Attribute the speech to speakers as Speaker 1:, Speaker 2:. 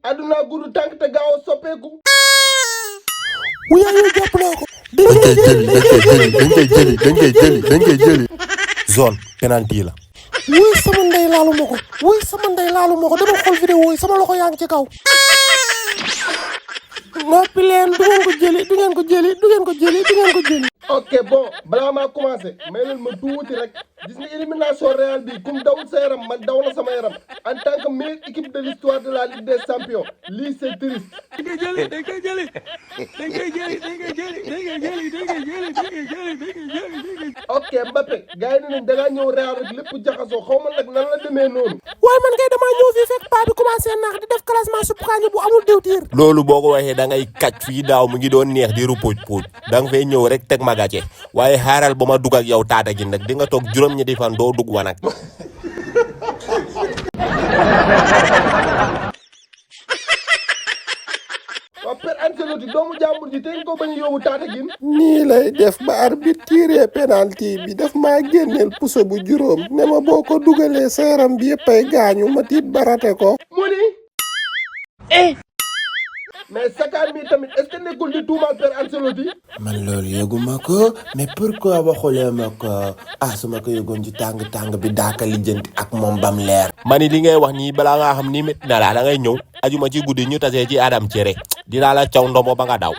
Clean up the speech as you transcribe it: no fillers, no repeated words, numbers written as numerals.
Speaker 1: aduna gudu tànk te gaaw a soppeeku.
Speaker 2: wuyaa yow jàpp naa ko.
Speaker 3: dañ koy jëli.
Speaker 2: zone penalty la. wuy sama ndey laalu ma ko dama xool vidéo yi sama loxo yaa ngi ci kaw. noppi leen du ngeen ko jëli.
Speaker 1: ok bon balaa maa commencé may leen ma tuuti rek gis nga élimination Real bi kum dawul sa yaram man daw na sama yaram en tant que meilleure équipe de l'histoire de la Ligue des Champions lii c'est triste.
Speaker 4: dañ koy jëli.
Speaker 1: ok Mbappé gars yi ne nañ da ngaa ñëw Real rek lépp jaxasoo xaw ma nag nan la demee noonu.
Speaker 2: waaye man kay damaa ñëw fii fekk paa bi commencé naax di def classement supp kaañu bu amul diwtiir.
Speaker 3: loolu boo ko waxee da ngay kàcc fii daaw mu ngi doon neex di rupuj puuj da nga fay ñëw rek teg ma gàcce waaye xaaral ba ma dugg ak yow taata gi nag di nga toog juróom-ñetti fan doo dugg wanag.
Speaker 1: waaw Père Ancelotti doomu jàmbur ji te ko bañ a yóbbu taata gin.
Speaker 2: nii lay def ba arbitre tiré penalty bi daf maa génneel puso bu juróom ne ma boo ko dugalee sa yaram bi yëpp ay gaañu ma tiit ba rate ko.
Speaker 1: mu ni. mais Saka mi tamit est-ce que nekkul di tuumaal Père Ancelotti.
Speaker 2: man loolu yëguma ko mais pourquoi waxulee ma ko su ma ko yëgoon ci tàng bi daaka lijjanti ak moom bam leer.
Speaker 3: mani li ngay wax nii balaa ngaa xam ni métti na la da ngay ñëw ajuma ci guddi ñu tasee ci Adam Cere dinaa la caw ndombo ba nga daw.